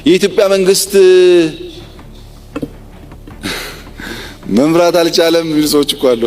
የኢትዮጵያ መንግስት መምራት አልቻለም የሚሉ ሰዎች እኮ አሉ።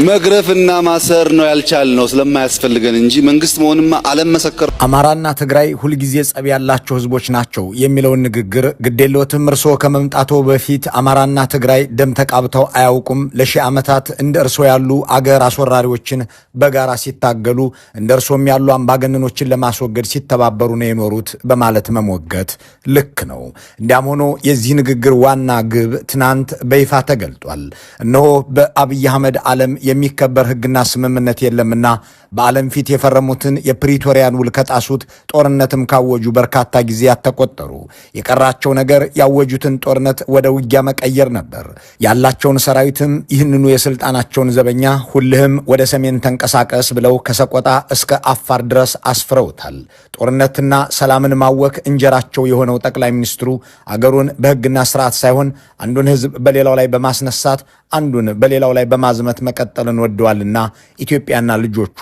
መግረፍና ማሰር ነው ያልቻልነው ስለማያስፈልገን እንጂ መንግስት መሆንማ ዓለም መሰከረ። አማራና ትግራይ ሁልጊዜ ጸብ ያላቸው ህዝቦች ናቸው የሚለውን ንግግር ግዴለዎትም፣ እርስዎ ከመምጣቶ በፊት አማራና ትግራይ ደም ተቃብተው አያውቁም። ለሺህ ዓመታት እንደ እርስዎ ያሉ አገር አስወራሪዎችን በጋራ ሲታገሉ፣ እንደ እርስዎም ያሉ አምባገነኖችን ለማስወገድ ሲተባበሩ ነው የኖሩት በማለት መሞገት ልክ ነው። እንዲያም ሆኖ የዚህ ንግግር ዋና ግብ ትናንት በይፋ ተገልጧል። እነሆ በአብይ አህመድ ዓለም የሚከበር ህግና ስምምነት የለምና በዓለም ፊት የፈረሙትን የፕሪቶሪያን ውል ከጣሱት፣ ጦርነትም ካወጁ በርካታ ጊዜያት ተቆጠሩ። የቀራቸው ነገር ያወጁትን ጦርነት ወደ ውጊያ መቀየር ነበር። ያላቸውን ሰራዊትም ይህንኑ የስልጣናቸውን ዘበኛ ሁልህም ወደ ሰሜን ተንቀሳቀስ ብለው ከሰቆጣ እስከ አፋር ድረስ አስፍረውታል። ጦርነትና ሰላምን ማወክ እንጀራቸው የሆነው ጠቅላይ ሚኒስትሩ አገሩን በህግና ስርዓት ሳይሆን አንዱን ህዝብ በሌላው ላይ በማስነሳት፣ አንዱን በሌላው ላይ በማዝመት መቀጠልን ወደዋልና ኢትዮጵያና ልጆቿ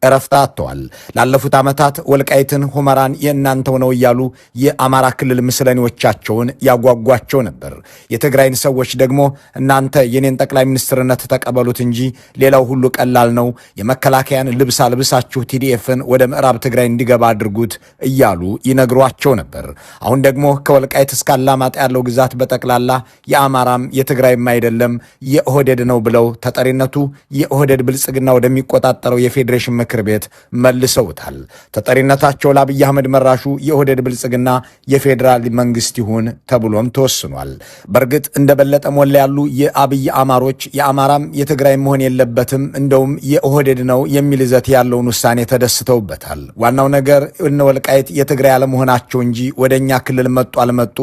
እረፍት አጥተዋል። ላለፉት ዓመታት ወልቃይትን፣ ሁመራን የእናንተው ነው እያሉ የአማራ ክልል ምስለኔዎቻቸውን ያጓጓቸው ነበር። የትግራይን ሰዎች ደግሞ እናንተ የኔን ጠቅላይ ሚኒስትርነት ተቀበሉት እንጂ ሌላው ሁሉ ቀላል ነው፣ የመከላከያን ልብስ አልብሳችሁ TDF ን ወደ ምዕራብ ትግራይ እንዲገባ አድርጉት እያሉ ይነግሯቸው ነበር። አሁን ደግሞ ከወልቃይት እስከ አላማጣ ያለው ግዛት በጠቅላላ የአማራም የትግራይም አይደለም፣ የኦህዴድ ነው ብለው ተጠሪነቱ የኦህዴድ ብልጽግና ወደሚቆጣጠረው የፌዴሬሽን ምክር ቤት መልሰውታል። ተጠሪነታቸው ለአብይ አህመድ መራሹ የኦህዴድ ብልጽግና የፌዴራል መንግስት ይሁን ተብሎም ተወስኗል። በእርግጥ እንደ በለጠ ሞላ ያሉ የአብይ አማሮች የአማራም የትግራይ መሆን የለበትም፣ እንደውም የኦህዴድ ነው የሚል ይዘት ያለውን ውሳኔ ተደስተውበታል። ዋናው ነገር እነ ወልቃይት የትግራይ አለመሆናቸው እንጂ ወደ እኛ ክልል መጡ አልመጡ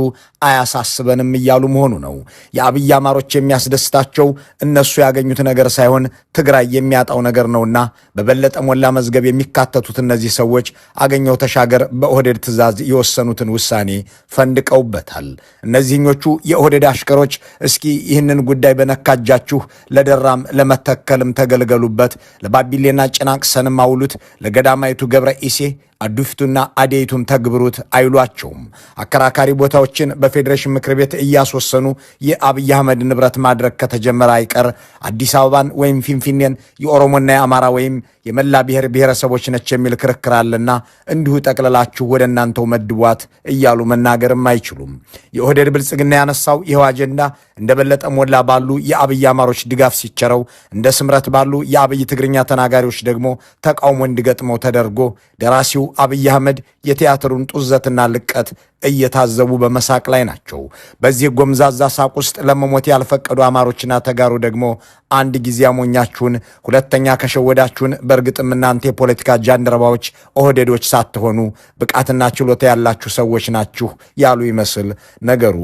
አያሳስበንም እያሉ መሆኑ ነው። የአብይ አማሮች የሚያስደስታቸው እነሱ ያገኙት ነገር ሳይሆን ትግራይ የሚያጣው ነገር ነውና በበለጠ ሞላ መዝገብ የሚካተቱት እነዚህ ሰዎች አገኘው ተሻገር በኦህዴድ ትዕዛዝ የወሰኑትን ውሳኔ ፈንድቀውበታል። እነዚህኞቹ የኦህዴድ አሽከሮች እስኪ ይህንን ጉዳይ በነካጃችሁ ለደራም ለመተከልም ተገልገሉበት፣ ለባቢሌና ጭናቅሰንም አውሉት፣ ለገዳማይቱ ገብረ ኢሴ አዱፍቱና አዴይቱም ተግብሩት አይሏቸውም። አከራካሪ ቦታዎችን በፌዴሬሽን ምክር ቤት እያስወሰኑ የአብይ አህመድ ንብረት ማድረግ ከተጀመረ አይቀር አዲስ አበባን ወይም ፊንፊኔን የኦሮሞና የአማራ ወይም የመላ ብሔር ብሔረሰቦች ነች የሚል ክርክር አለና እንዲሁ ጠቅልላችሁ ወደ እናንተው መድቧት እያሉ መናገርም አይችሉም። የኦህዴድ ብልጽግና ያነሳው ይኸው አጀንዳ እንደ በለጠ ሞላ ባሉ የአብይ አማሮች ድጋፍ ሲቸረው፣ እንደ ስምረት ባሉ የአብይ ትግርኛ ተናጋሪዎች ደግሞ ተቃውሞ እንዲገጥመው ተደርጎ ደራሲው አብይ አህመድ የቲያትሩን ጡዘትና ልቀት እየታዘቡ በመሳቅ ላይ ናቸው። በዚህ ጎምዛዛ ሳቅ ውስጥ ለመሞት ያልፈቀዱ አማሮችና ተጋሩ ደግሞ አንድ ጊዜ አሞኛችሁን፣ ሁለተኛ ከሸወዳችሁን፣ በእርግጥም እናንተ የፖለቲካ ጃንደረባዎች ኦህዴዶች ሳትሆኑ ብቃትና ችሎታ ያላችሁ ሰዎች ናችሁ ያሉ ይመስል ነገሩ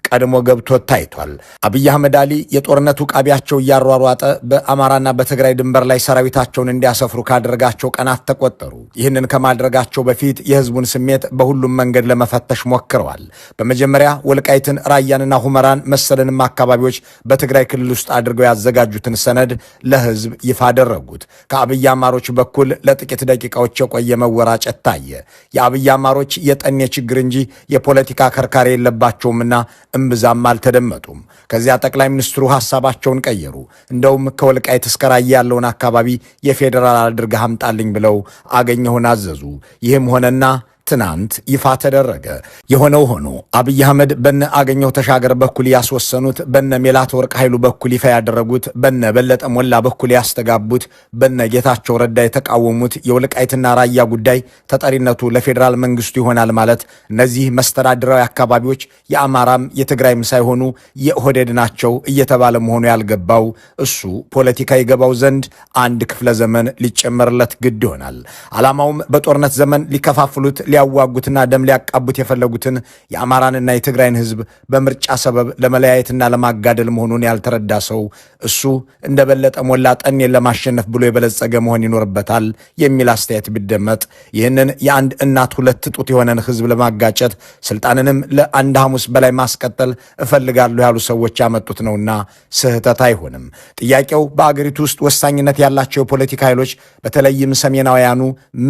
ቀድሞ ገብቶ ታይቷል። አብይ አህመድ አሊ የጦርነቱ ቃቢያቸው እያሯሯጠ በአማራና በትግራይ ድንበር ላይ ሰራዊታቸውን እንዲያሰፍሩ ካደረጋቸው ቀናት ተቆጠሩ። ይህንን ከማድረጋቸው በፊት የህዝቡን ስሜት በሁሉም መንገድ ለመፈተሽ ሞክረዋል። በመጀመሪያ ወልቃይትን፣ ራያንና ሁመራን መሰልንም አካባቢዎች በትግራይ ክልል ውስጥ አድርገው ያዘጋጁትን ሰነድ ለህዝብ ይፋ አደረጉት። ከአብይ አማሮች በኩል ለጥቂት ደቂቃዎች የቆየ መወራጨት ታየ። የአብይ አማሮች የጠኔ ችግር እንጂ የፖለቲካ ከርካሪ የለባቸውምና እምብዛም አልተደመጡም። ከዚያ ጠቅላይ ሚኒስትሩ ሐሳባቸውን ቀየሩ። እንደውም ከወልቃይት እስከ ራያ ያለውን አካባቢ የፌዴራል አድርገህ አምጣልኝ ብለው አገኘሁን አዘዙ። ይህም ሆነና ትናንት ይፋ ተደረገ። የሆነው ሆኖ አብይ አህመድ በነ አገኘሁ ተሻገር በኩል ያስወሰኑት፣ በነ ሜላትወርቅ ኃይሉ በኩል ይፋ ያደረጉት፣ በነ በለጠ ሞላ በኩል ያስተጋቡት፣ በነ ጌታቸው ረዳ የተቃወሙት የወልቃይትና ራያ ጉዳይ ተጠሪነቱ ለፌዴራል መንግስቱ ይሆናል ማለት እነዚህ መስተዳድራዊ አካባቢዎች የአማራም የትግራይም ሳይሆኑ የኦህዴድ ናቸው እየተባለ መሆኑ ያልገባው እሱ ፖለቲካ ይገባው ዘንድ አንድ ክፍለ ዘመን ሊጨመርለት ግድ ይሆናል። ዓላማውም በጦርነት ዘመን ሊከፋፍሉት፣ ሊያዋጉትና ደም ሊያቃቡት የፈለጉትን የአማራንና የትግራይን ህዝብ በምርጫ ሰበብ ለመለያየትና ለማጋደል መሆኑን ያልተረዳ ሰው እሱ እንደበለጠ ሞላ ጠኔን ለማሸነፍ ብሎ የበለጸገ መሆን ይኖርበታል የሚል አስተያየት ቢደመጥ፣ ይህንን የአንድ እናት ሁለት ጡት የሆነን ህዝብ ለማጋጨት ስልጣንንም ለአንድ ሐሙስ በላይ ማስቀጠል እፈልጋለሁ ያሉ ሰዎች ያመጡት ነውና ስህተት አይሆንም። ጥያቄው በአገሪቱ ውስጥ ወሳኝነት ያላቸው የፖለቲካ ኃይሎች በተለይም ሰሜናውያኑ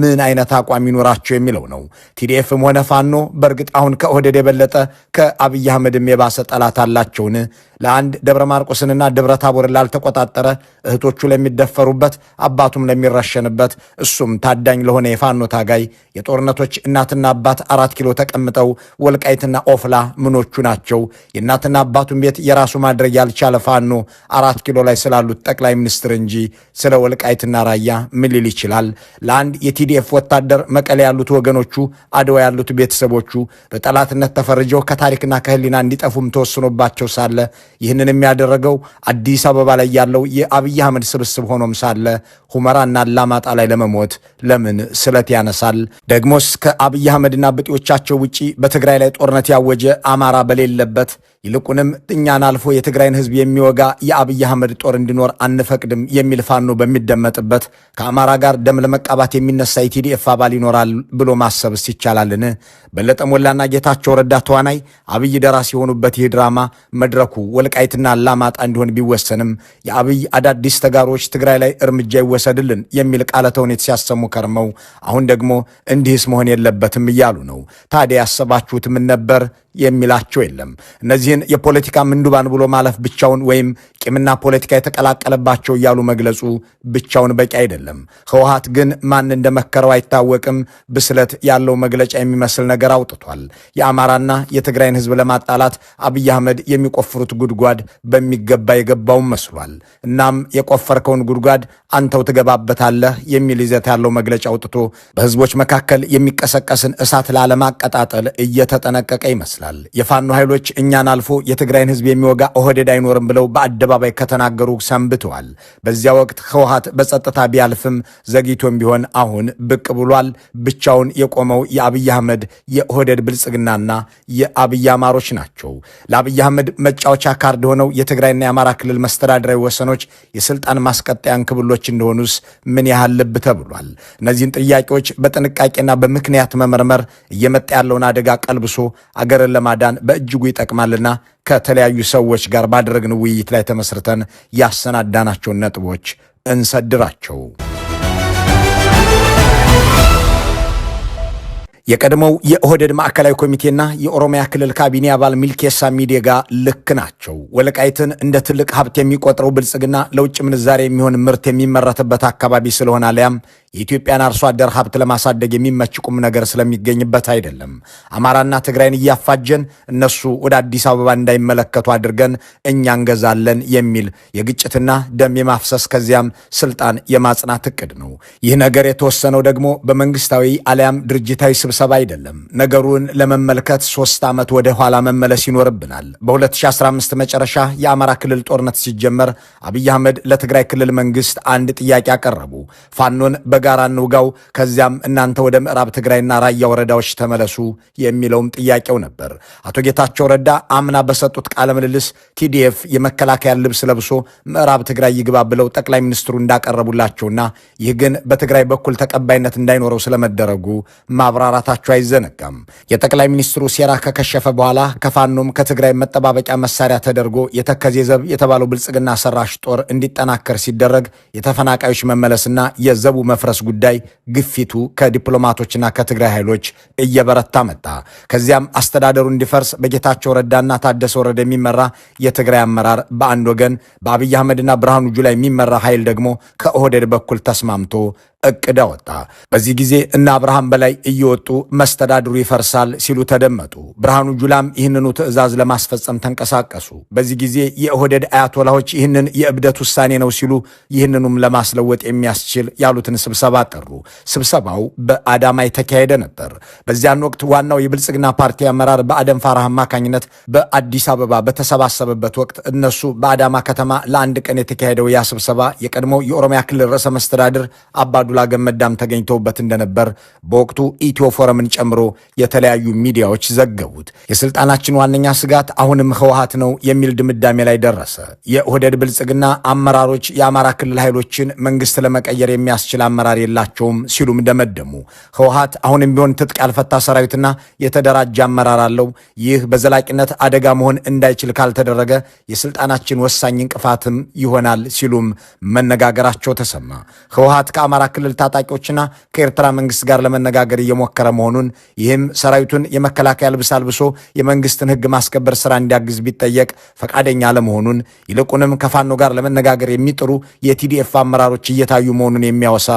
ምን አይነት አቋም ይኖራቸው የሚለው ነው። TDF ም ሆነ ፋኖ በእርግጥ አሁን ከኦህዴድ የበለጠ ከአብይ አህመድም የባሰ ጠላት አላቸውን? ለአንድ ደብረ ማርቆስንና ደብረ ታቦርን ላልተቆጣጠረ፣ እህቶቹ ለሚደፈሩበት፣ አባቱም ለሚረሸንበት፣ እሱም ታዳኝ ለሆነ የፋኖ ታጋይ የጦርነቶች እናትና አባት 4 ኪሎ ተቀምጠው ወልቃይትና ኦፍላ ምኖቹ ናቸው? የእናትና አባቱን ቤት የራሱ ማድረግ ያልቻለ ፋኖ 4 ኪሎ ላይ ስላሉት ጠቅላይ ሚኒስትር እንጂ ስለ ወልቃይትና ራያ ምን ሊል ይችላል? ለአንድ የ TDF ወታደር መቀሌ ያሉት ወገኖቹ፣ አድዋ ያሉት ቤተሰቦቹ በጠላትነት ተፈርጀው ከታሪክና ከሕሊና እንዲጠፉም ተወስኖባቸው ሳለ፣ ይህንን የሚያደረገው አዲስ አበባ ላይ ያለው የአብይ አህመድ ስብስብ ሆኖም ሳለ ሁመራና አላማጣ ላይ ለመሞት ለምን ስለት ያነሳል? ደግሞስ ከአብይ አህመድና ብጤዎቻቸው ውጪ በትግራይ ላይ ጦርነት ያወጀ አማራ በሌለበት፣ ይልቁንም እኛን አልፎ የትግራይን ህዝብ የሚወጋ የአብይ አህመድ ጦር እንዲኖር አንፈቅድም የሚል ፋኖ በሚደመጥበት ከአማራ ጋር ደም ለመቃባት የሚነሳ የ TDF አባል ይኖራል ብሎ ማሰብስ ይቻላልን? በለጠ ሞላና ጌታቸው ረዳ ተዋናይ፣ አብይ ደራሲ የሆኑበት ይህ ድራማ መድረኩ ወልቃይትና አላማጣ እንዲሆን ቢወሰንም የአብይ አዳዲስ ተጋሮች ትግራይ ላይ እርምጃ ይወሰድልን የሚል ቃለ ተውኔት ሲያሰሙ ከርመው አሁን ደግሞ እንዲህስ መሆን የለበትም እያሉ ነው። ታዲያ ያሰባችሁት ምን ነበር የሚላቸው የለም። እነዚህን የፖለቲካ ምንዱባን ብሎ ማለፍ ብቻውን ወይም ቂምና ፖለቲካ የተቀላቀለባቸው እያሉ መግለጹ ብቻውን በቂ አይደለም። ህወሓት ግን ማን እንደመከረው አይታወቅም፣ ብስለት ያለው መግለጫ የሚመስል ነገር አውጥቷል። የአማራና የትግራይን ህዝብ ለማጣላት አብይ አህመድ የሚቆፍሩት ጉድጓድ በሚገባ የገባውም መስሏል። እናም የቆፈርከውን ጉድጓድ አንተው ትገባበታለህ የሚል ይዘት ያለው መግለጫ አውጥቶ በህዝቦች መካከል የሚቀሰቀስን እሳት ላለማቀጣጠል እየተጠነቀቀ ይመስላል። የፋኖ ኃይሎች እኛን አልፎ የትግራይን ህዝብ የሚወጋ ኦህዴድ አይኖርም ብለው በአደባባይ ከተናገሩ ሰንብተዋል። በዚያ ወቅት ህወሓት በጸጥታ ቢያልፍም ዘግይቶም ቢሆን አሁን ብቅ ብሏል። ብቻውን የቆመው የአብይ አህመድ የኦህዴድ ብልጽግናና የአብይ አማሮች ናቸው። ለአብይ አህመድ መጫወቻ ካርድ ሆነው የትግራይና የአማራ ክልል መስተዳድራዊ ወሰኖች የስልጣን ማስቀጠያ እንክብሎች እንደሆኑስ ምን ያህል ልብ ተብሏል? እነዚህን ጥያቄዎች በጥንቃቄና በምክንያት መመርመር እየመጣ ያለውን አደጋ ቀልብሶ አገርን ለማዳን በእጅጉ ይጠቅማልና ከተለያዩ ሰዎች ጋር ባደረግን ውይይት ላይ ተመስርተን ያሰናዳናቸውን ነጥቦች እንሰድራቸው። የቀድሞው የኦህዴድ ማዕከላዊ ኮሚቴና የኦሮሚያ ክልል ካቢኔ አባል ሚልኬሳ ሚዴጋ ልክ ናቸው። ወልቃይትን እንደ ትልቅ ሀብት የሚቆጥረው ብልጽግና ለውጭ ምንዛሬ የሚሆን ምርት የሚመረትበት አካባቢ ስለሆነ አሊያም የኢትዮጵያን አርሶ አደር ሀብት ለማሳደግ የሚመች ቁም ነገር ስለሚገኝበት አይደለም። አማራና ትግራይን እያፋጀን እነሱ ወደ አዲስ አበባ እንዳይመለከቱ አድርገን እኛ እንገዛለን የሚል የግጭትና ደም የማፍሰስ ከዚያም ስልጣን የማጽናት እቅድ ነው። ይህ ነገር የተወሰነው ደግሞ በመንግስታዊ አሊያም ድርጅታዊ ስብሰባ አይደለም። ነገሩን ለመመልከት 3 ዓመት ወደ ኋላ መመለስ ይኖርብናል። በ2015 መጨረሻ የአማራ ክልል ጦርነት ሲጀመር አብይ አህመድ ለትግራይ ክልል መንግስት አንድ ጥያቄ አቀረቡ። ፋኖን በጋራ እንውጋው፣ ከዚያም እናንተ ወደ ምዕራብ ትግራይና ራያ ወረዳዎች ተመለሱ የሚለውም ጥያቄው ነበር። አቶ ጌታቸው ረዳ አምና በሰጡት ቃለ ምልልስ TDF የመከላከያ ልብስ ለብሶ ምዕራብ ትግራይ ይግባ ብለው ጠቅላይ ሚኒስትሩ እንዳቀረቡላቸውና ይህ ግን በትግራይ በኩል ተቀባይነት እንዳይኖረው ስለመደረጉ ማብራራታቸው አይዘነጋም። የጠቅላይ ሚኒስትሩ ሴራ ከከሸፈ በኋላ ከፋኖም ከትግራይ መጠባበቂያ መሳሪያ ተደርጎ የተከዜ ዘብ የተባለው ብልጽግና ሰራሽ ጦር እንዲጠናከር ሲደረግ የተፈናቃዮች መመለስና የዘቡ መፍረስ ጉዳይ ግፊቱ ከዲፕሎማቶችና ከትግራይ ኃይሎች እየበረታ መጣ። ከዚያም አስተዳደሩ እንዲፈርስ በጌታቸው ረዳና ታደሰ ወረደ የሚመራ የትግራይ አመራር በአንድ ወገን፣ በአብይ አህመድና ብርሃኑ ጁላ የሚመራ ኃይል ደግሞ ከኦህዴድ በኩል ተስማምቶ እቅድ አወጣ። በዚህ ጊዜ እነ አብርሃም በላይ እየወጡ መስተዳድሩ ይፈርሳል ሲሉ ተደመጡ። ብርሃኑ ጁላም ይህንኑ ትዕዛዝ ለማስፈጸም ተንቀሳቀሱ። በዚህ ጊዜ የኦህዴድ አያቶላዎች ይህንን የእብደት ውሳኔ ነው ሲሉ ይህንኑም ለማስለወጥ የሚያስችል ያሉትን ስብሰባ ጠሩ። ስብሰባው በአዳማ የተካሄደ ነበር። በዚያን ወቅት ዋናው የብልጽግና ፓርቲ አመራር በአደም ፋራህ አማካኝነት በአዲስ አበባ በተሰባሰበበት ወቅት እነሱ በአዳማ ከተማ ለአንድ ቀን የተካሄደው ያ ስብሰባ የቀድሞው የኦሮሚያ ክልል ርዕሰ መስተዳድር አባዱላ አባዱላ ገመዳም ተገኝተውበት እንደነበር በወቅቱ ኢትዮ ፎረምን ጨምሮ የተለያዩ ሚዲያዎች ዘገቡት። የስልጣናችን ዋነኛ ስጋት አሁንም ህወሓት ነው የሚል ድምዳሜ ላይ ደረሰ። የኦህዴድ ብልጽግና አመራሮች የአማራ ክልል ኃይሎችን መንግስት ለመቀየር የሚያስችል አመራር የላቸውም ሲሉም ደመደሙ። ህወሓት አሁንም ቢሆን ትጥቅ ያልፈታ ሰራዊትና የተደራጀ አመራር አለው። ይህ በዘላቂነት አደጋ መሆን እንዳይችል ካልተደረገ የስልጣናችን ወሳኝ እንቅፋትም ይሆናል ሲሉም መነጋገራቸው ተሰማ። ህወሓት ከአማራ ክልል ታጣቂዎችና ከኤርትራ መንግስት ጋር ለመነጋገር እየሞከረ መሆኑን፣ ይህም ሰራዊቱን የመከላከያ ልብስ አልብሶ የመንግስትን ህግ ማስከበር ስራ እንዲያግዝ ቢጠየቅ ፈቃደኛ አለመሆኑን፣ ይልቁንም ከፋኖ ጋር ለመነጋገር የሚጥሩ የቲዲኤፍ አመራሮች እየታዩ መሆኑን የሚያወሳ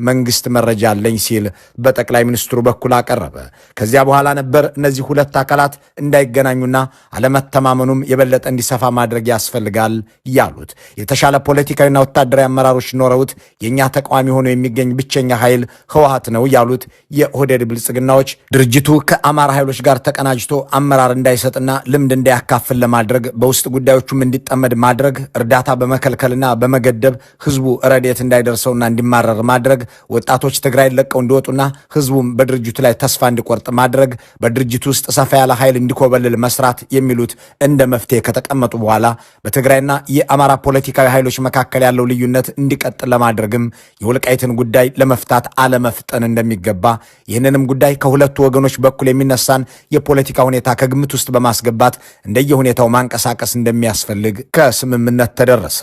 መንግስት መረጃ አለኝ ሲል በጠቅላይ ሚኒስትሩ በኩል አቀረበ። ከዚያ በኋላ ነበር እነዚህ ሁለት አካላት እንዳይገናኙና አለመተማመኑም የበለጠ እንዲሰፋ ማድረግ ያስፈልጋል ያሉት። የተሻለ ፖለቲካዊና ወታደራዊ አመራሮች ኖረውት የእኛ ተቃዋሚ ሆኖ የሚገኝ ብቸኛ ኃይል ህወሓት ነው ያሉት የኦህዴድ ብልጽግናዎች ድርጅቱ ከአማራ ኃይሎች ጋር ተቀናጅቶ አመራር እንዳይሰጥና ልምድ እንዳያካፍል ለማድረግ፣ በውስጥ ጉዳዮቹም እንዲጠመድ ማድረግ፣ እርዳታ በመከልከልና በመገደብ ህዝቡ ረድኤት እንዳይደርሰውና እንዲማረር ማድረግ፣ ወጣቶች ትግራይን ለቀው እንዲወጡና ህዝቡም በድርጅቱ ላይ ተስፋ እንዲቆርጥ ማድረግ፣ በድርጅቱ ውስጥ ሰፋ ያለ ኃይል እንዲኮበልል መስራት የሚሉት እንደ መፍትሄ ከተቀመጡ በኋላ በትግራይና የአማራ ፖለቲካዊ ኃይሎች መካከል ያለው ልዩነት እንዲቀጥል ለማድረግም የወልቃይትን ጉዳይ ለመፍታት አለመፍጠን እንደሚገባ፣ ይህንንም ጉዳይ ከሁለቱ ወገኖች በኩል የሚነሳን የፖለቲካ ሁኔታ ከግምት ውስጥ በማስገባት እንደየሁኔታው ማንቀሳቀስ እንደሚያስፈልግ ከስምምነት ተደረሰ።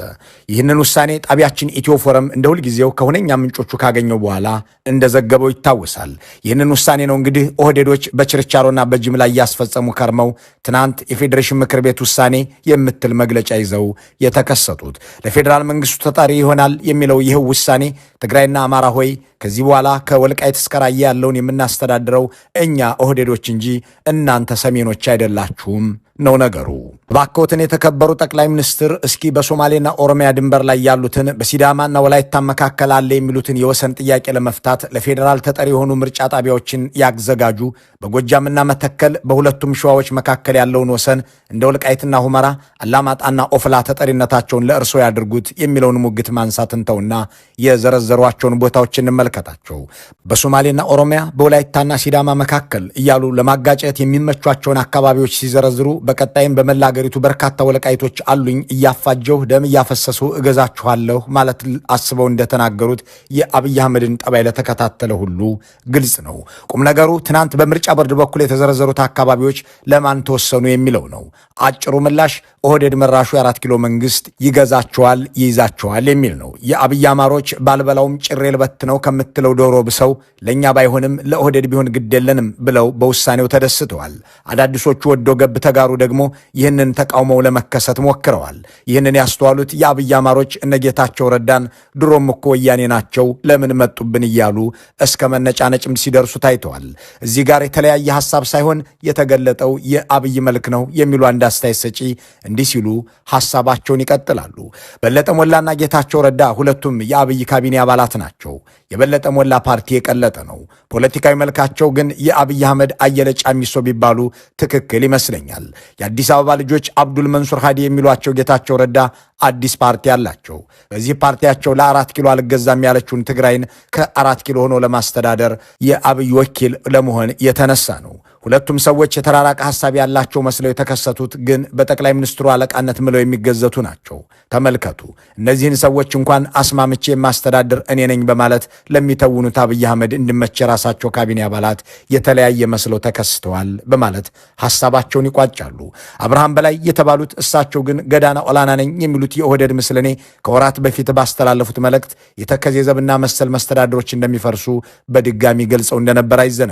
ይህንን ውሳኔ ጣቢያችን ኢትዮ ፎረም እንደ ሁልጊዜው ከሁነኛ ምንጮቹ ካገኘው በኋላ እንደዘገበው ይታወሳል። ይህንን ውሳኔ ነው እንግዲህ ኦህዴዶች በችርቻሮና በጅምላ እያስፈጸሙ ከርመው ትናንት የፌዴሬሽን ምክር ቤት ውሳኔ የምትል መግለጫ ይዘው የተከሰቱት። ለፌዴራል መንግስቱ ተጣሪ ይሆናል የሚለው ይህው ውሳኔ ትግራይና አማራ ሆይ፣ ከዚህ በኋላ ከወልቃይት እስከ ራያ ያለውን የምናስተዳድረው እኛ ኦህዴዶች እንጂ እናንተ ሰሜኖች አይደላችሁም ነው ነገሩ። እባክዎትን የተከበሩ ጠቅላይ ሚኒስትር፣ እስኪ በሶማሌና ኦሮሚያ ድንበር ላይ ያሉትን፣ በሲዳማና ወላይታ መካከል አለ የሚሉትን የወሰን ጥያቄ ለመፍታት ለፌዴራል ተጠሪ የሆኑ ምርጫ ጣቢያዎችን ያዘጋጁ። በጎጃምና መተከል፣ በሁለቱም ሸዋዎች መካከል ያለውን ወሰን እንደ ወልቃይትና ሁመራ፣ አላማጣና ኦፍላ ተጠሪነታቸውን ለእርሶ ያድርጉት የሚለውን ሙግት ማንሳት እንተውና የዘረዘሯቸውን ቦታዎች እንመልከታቸው። በሶማሌና ኦሮሚያ፣ በወላይታና ሲዳማ መካከል እያሉ ለማጋጨት የሚመቿቸውን አካባቢዎች ሲዘረዝሩ፣ በቀጣይም በመላ አገሪቱ በርካታ ወልቃይቶች አሉኝ፣ እያፋጀሁ ደም እያፈሰሱ እገዛችኋለሁ ማለት አስበው እንደተናገሩት የአብይ አህመድን ጠባይ ለተከታተለ ሁሉ ግልጽ ነው። ቁም ነገሩ ትናንት በምርጫ ቦርድ በኩል የተዘረዘሩት አካባቢዎች ለማን ተወሰኑ የሚለው ነው። አጭሩ ምላሽ ኦህዴድ መራሹ የ4 ኪሎ መንግስት ይገዛቸዋል፣ ይይዛቸዋል የሚል ነው። የአብይ አማሮች ባልበላውም ጭሬ ልበትነው ከምትለው ዶሮ ብሰው ለእኛ ባይሆንም ለኦህዴድ ቢሆን ግድ የለንም ብለው በውሳኔው ተደስተዋል። አዳዲሶቹ ወዶ ገብ ተጋሩ ደግሞ ይህንን ተቃውመው ለመከሰት ሞክረዋል። ይህንን ያስተዋሉት የአብይ አማሮች እነጌታቸው ረዳን ድሮም እኮ ወያኔ ናቸው፣ ለምን መጡብን እያሉ እስከ መነጫነጭም ሲደርሱ ታይተዋል። እዚህ ጋር የተለያየ ሐሳብ ሳይሆን የተገለጠው የአብይ መልክ ነው የሚሉ አንድ አስተያየት ሰጪ እንዲህ ሲሉ ሐሳባቸውን ይቀጥላሉ። በለጠ ሞላና ጌታቸው ረዳ ሁለቱም የአብይ ካቢኔ አባላት ናቸው። የበለጠ ሞላ ፓርቲ የቀለጠ ነው። ፖለቲካዊ መልካቸው ግን የአብይ አህመድ አየለ ጫሚሶ ቢባሉ ትክክል ይመስለኛል። የአዲስ አበባ ልጆች አብዱል መንሱር ሃዲ የሚሏቸው ጌታቸው ረዳ አዲስ ፓርቲ አላቸው። በዚህ ፓርቲያቸው ለ4 ኪሎ አልገዛም ያለችውን ትግራይን ከ4 ኪሎ ሆኖ ለማስተዳደር የአብይ ወኪል ለመሆን የተነሳ ነው። ሁለቱም ሰዎች የተራራቀ ሐሳብ ያላቸው መስለው የተከሰቱት ግን በጠቅላይ ሚኒስትሩ አለቃነት ምለው የሚገዘቱ ናቸው። ተመልከቱ፣ እነዚህን ሰዎች እንኳን አስማምቼ የማስተዳድር እኔ ነኝ በማለት ለሚተውኑት አብይ አህመድ እንዲመች የራሳቸው ካቢኔ አባላት የተለያየ መስለው ተከስተዋል በማለት ሐሳባቸውን ይቋጫሉ። አብርሃም በላይ የተባሉት እሳቸው ግን ገዳና ኦላና ነኝ የሚሉት የኦህዴድ ምስለኔ ከወራት በፊት ባስተላለፉት መልእክት የተከዜ ዘብና መሰል መስተዳድሮች እንደሚፈርሱ በድጋሚ ገልጸው እንደነበር አይዘነጋም።